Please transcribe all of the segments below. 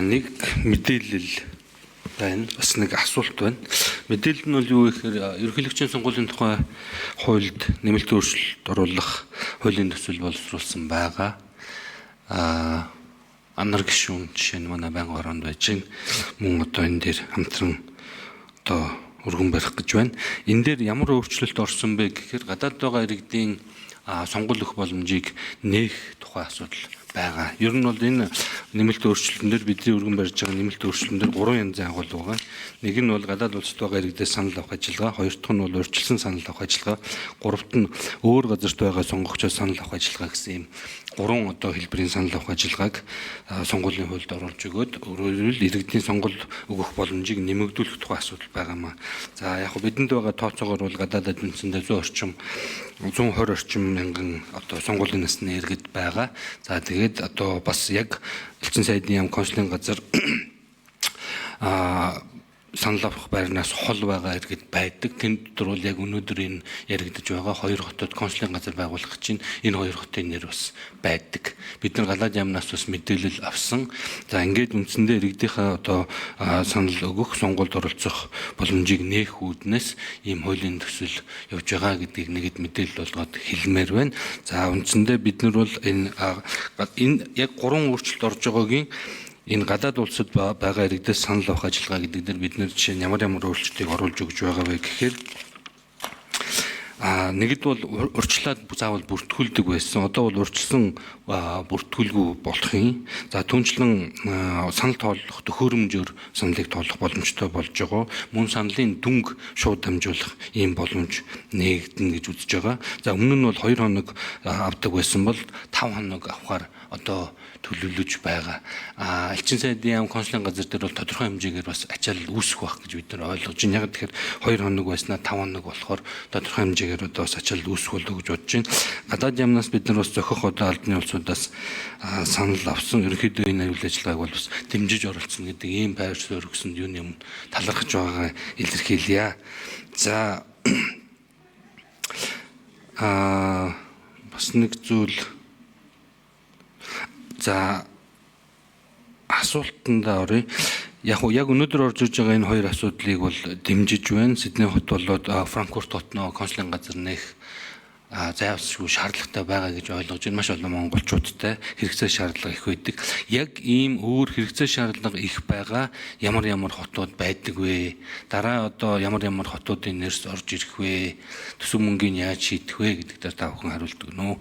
Нэг мэдээлэл байна. Бас нэг асуулт байна. Мэдээлэл нь бол юу гэхээр ерөнхийлөгчийн сонгуулийн тухай хуульд нэмэлт өөрчлөлт оруулах хуулийн төсөл боловсруулсан байгаа. Анар гишүүн жишээ нь манай байнгын хороонд байж байна. Мөн одоо энэ дээр хамтран одоо өргөн барих гэж байна. Энэ дээр ямар өөрчлөлт орсон бэ гэхээр гадаад байгаа иргэдийн сонгуул өгөх боломжийг нээх тухай асуудал байгаа. Ер нь бол энэ нэмэлт өөрчлөлтөн дээр бидний өргөн барьж байгаа нэмэлт өөрчлөлтөн дээр гурван янзын агуулга байгаа. Нэг нь бол гадаад улсад байгаа иргэдээс санал авах ажиллагаа, хоёр дахь нь бол урьдчилсан санал авах ажиллагаа, гуравт нь өөр газарт байгаа сонгогчоос санал авах ажиллагаа гэсэн ийм гурван одоо хэлбэрийн санал авах ажиллагааг сонгуулийн хуульд оруулж өгөөд өөрөөр хэлбэл иргэдийн сонгуул өгөх боломжийг нэмэгдүүлэх тухай асуудал байгаа маа. За яг хөө бидэнд байгаа тооцоогоор бол гадаадад үндсэндээ 100 орчим 120 орчим мянган одоо сонгуулийн насны иргэд байгаа. За тэгээд одоо бас яг элчин сайдын яам консулын газар санал авах байрнаас хол байгаа иргэд байдаг. Тэнд дотор бол яг өнөөдөр энэ яригдаж байгаа хоёр хотод консулын газар байгуулах чинь энэ хоёр хотын нэр бас байдаг. Бид нар гадаад яамнаас бас мэдээлэл авсан. За ингээд үндсэндээ иргэдийнхээ одоо санал өгөх, сонгуульд оролцох боломжийг нээх үүднээс ийм хуулийн төсөл явж байгаа гэдгийг нэгэд мэдээлэл болгоод хэлмээр байна. За үндсэндээ бид нар бол энэ яг гурван өөрчлөлт орж байгаагийн энэ гадаад улсад байгаа иргэдээс санал авах ажиллагаа гэдэг дээр бид нэр жишээ нь ямар ямар өөрчлөлтийг оруулж өгч байгаа вэ гэхээр нэгд бол урьдчилаад заавал бүртгүүлдэг байсан. Одоо бол урьдчилсан бүртгүүлгүй болох юм. За түнчлэн санал тоолох төхөөрөмжөөр саналыг тоолох боломжтой болж байгаа. Мөн саналын дүнг шууд дамжуулах ийм боломж нээгдэнэ гэж үзэж байгаа. За өмнө нь бол 2 хоног авдаг байсан бол 5 хоног авахар одоо төлөвлөж байгаа. Элчин сайдын яам консулын газар дээр бол тодорхой хэмжээгээр бас ачаал үүсэх байх гэж бид нар ойлгож байна. Яг тэгэхээр 2 хоног байснаа 5 хоног болохоор тодорхой хэмжээгээр одоо бас ачаал үүсэх болов гэж бодож байна. Гадаад яамнаас бид нар бас зохих одоо албаны улсуудаас санал авсан. Ерөнхийдөө энэ үйл ажиллагааг бол бас дэмжиж оролцсон гэдэг ийм байр суурь өгсөнд юуны өмнө талархаж байгаагаа илэрхийлье. За бас нэг зүйл. За асуултандаа оръё. Яг яг өнөөдөр орж ирж байгаа энэ хоёр асуудлыг бол дэмжиж байна. Сидней хот болоод Франкфурт хотноо консулын газар нээх зайлшгүй шаардлагатай байгаа гэж ойлгож байна. Маш олон монголчуудтай хэрэгцээ шаардлага их байдаг. Яг ийм өөр хэрэгцээ шаардлага их байгаа ямар ямар хотууд байдаг вэ? Дараа одоо ямар ямар хотуудын нэрс орж ирэх вэ? Төсөв мөнгийг яаж шийдэх вэ гэдэг дээр та бүхэн хариулт өгнө үү?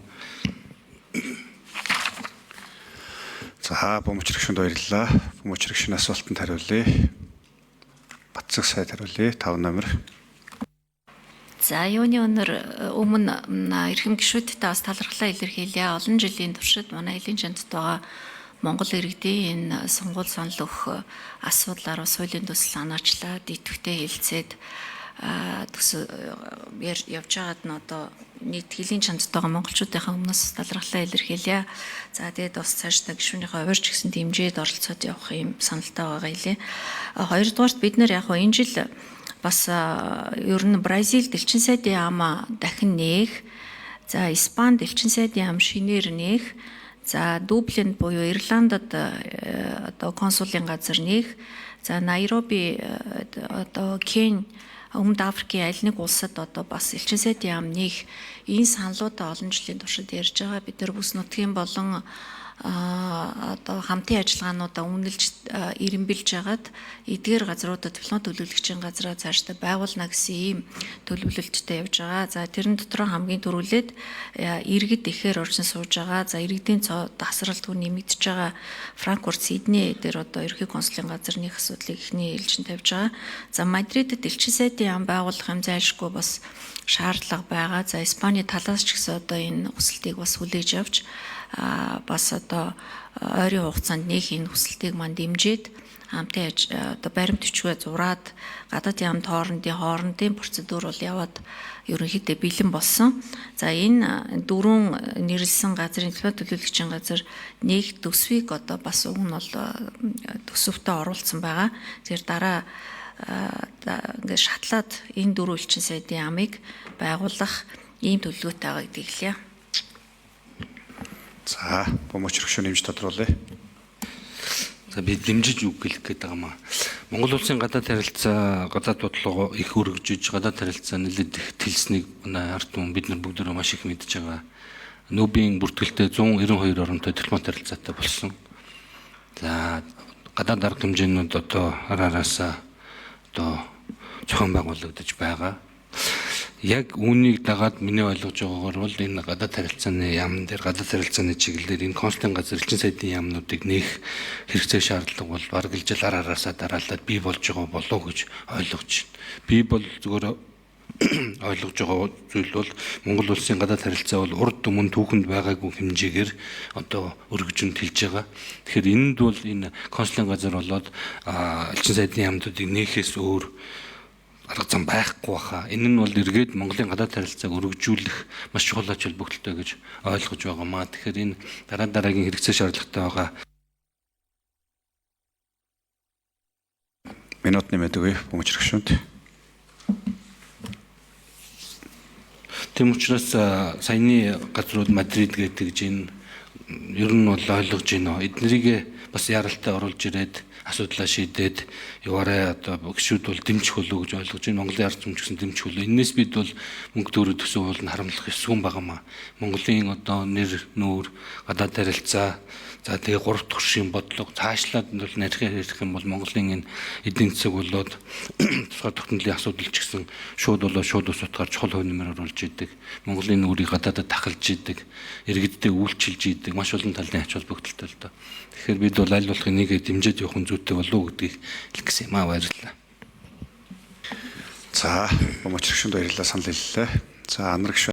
За бомч рэгшүнд баярлалаа. Бомч рэгшүн асуултанд хариулъя. Батцаг сайд хариулъя. 5 номер. За юуны өнөр өмнө эрхэм гишүүдтэй бас талархлаа илэрхийлье. Олон жилийн туршид манай элийн чандт байгаа Монгол иргэдийн энэ сонгуул санал өгөх асуудлаар бас хуулийн төсөл анаачлаад идэвхтэй хэлцээд төсөө явж байгаад нь одоо нийт хөлийн чандт байгаа монголчуудынхаа өмнөөс талархлаа илэрхийлье. За тэгээд бас цаашдаа гишүүнийхээ хувирч гэсэн дэмжиж оролцоод явах юм саналтай байгаа илээ. Хоёрдугаарт бид нэр яг энэ жил бас ер нь Бразилд элчин сайдын яамаа дахин нээх, за Испанд элчин сайдын яам шинээр нээх, за Дублинд буюу Ирландад одоо консулын газар нээх, за Найроби одоо Кен Өмнөд Африкийн аль нэг улсад одоо бас элчин сайдын яам нээх энэ саналуудаа олон жилийн туршид ярьж байгаа. Бид нар бүс нутгийн болон одоо хамтын ажиллагаануудаа үнэлж эренбэлж хагаад эдгээр газруудад диплом төлөөлөгчийн газраа цаашдаа байгуулна гэсэн ийм төлөвлөлттэй явж байгаа. За тэрэн дотроо хамгийн түрүүлээд иргэд ихээр орчин сууж байгаа. За иргэдийн цоо тасралтгүй нэмэгдэж байгаа Франкфурт, Сидней дээр одоо ерөнхий консулын газар нэх асуудлыг эхний ээлжинд тавьж байгаа. За Мадридэд элчин сайдын яам байгуулах юм зайлшгүй бас шаардлага байгаа. За Испани талаас ч гэсэн одоо энэ хүсэлтийг бас хүлээж авч бас одоо ойрын хугацаанд нөх энэ хүсэлтийг мань дэмжиж хамтын одоо баримт бичвээ зураад гадаад яамд хоорондын процедур бол яваад ерөнхийдөө бэлэн болсон. За энэ дөрвөн нэрлсэн газрын дипломат төлөөлөгчийн газар нэг төсвийг одоо бас уг нь бол төсөвтөө оруулсан байгаа. Тэгэхээр дараа ингээд шатлаад энэ дөрвөн элчин сайдын яамыг байгуулах ийм төлөвлөгөөтэй байгаа гэдгийг хэлье. За бомч рэгшүн нэмж тодруулъя. За За би дэмжиж үг гэлэх гээд байгаа маа. Монгол улсын гадаад харилцаа, гадаад бодлого их өргөжиж, гадаад харилцаа нэлээд их тэлснийг манай ард түмэн бид нар бүгдөө маш их мэдж байгаа. Нүүбийн бүртгэлтэй 192 оронтой дипломат харилцаатай болсон. За гадаад арга хэмжээнүүд одоо араасаа одоо зохион байгуулагдаж байгаа. Яг үүнийг дагаад миний ойлгож байгаагаар бол энэ гадаад харилцааны яамн дээр гадаад харилцааны чиглэлээр энэ консулын газар элчин сайдын яамнуудыг нээх хэрэгцээ шаардлага бол бараг л жил араасаа дараалаад бий болж байгаа болов уу гэж ойлгож байна. Би бол зүгээр ойлгож байгаа зүйл бол Монгол улсын гадаад харилцаа бол урд өмнө түүхэнд байгаагүй хэмжээгээр одоо өргөжин тэлж байгаа. Тэгэхээр энэнд бол энэ консулын газар болоод элчин сайдын яамнуудыг нээхээс өөр арга зам байхгүй баха. Энэ нь бол эргээд Монголын гадаад харилцааг өргөжүүлэх маш чухал ач холбогдолтой гэж ойлгож байгаа маа. Тэгэхээр энэ дараа дараагийн хэрэгцээ шаардлагатай байгаа. Минут нэмээд өгье бөмбөч гишүүнд. Тийм учраас саяны газрууд Мадрид гэдэг жин ер нь бол ойлгож байна. Эднэрийг бас яралтай оруулж ирээд асуудлаа шийдээд яваарай, одоо гişүүд бол дэмжих болов гэж ойлгож байна. Монголын ард түмэн ч гэсэн дэмжих болов. Энээс бид бол мөнгө төгрөг төсөв бол харамлах ёсгүй байгаа маа. Монголын одоо нэр нүүр, гадаад харилцаа, за тэгээ гурав дахь хөшийн бодлого цаашлаад бол нарийн ярих юм бол Монголын энэ эдийн засаг болоод тусгаар тогтнолын асуудал ч гэсэн шууд болоо шууд ус утгаар чухал хувь нэмэр оруулж идэг. Монголын нүрийг гадаадад тахалж идэг, иргэдтэй үйлчилж идэг маш олон талын ач холбогдолтой л доо. Тэгэхээр бид бол аль болох энийгээ дэмжиж явах нь зүйтэй болов уу гэдгийг хэлэх гэсэн юм аа, баярлалаа. За, бөмбөч гишүүнд баярлалаа, санал хэллээ. За, анар гишүүн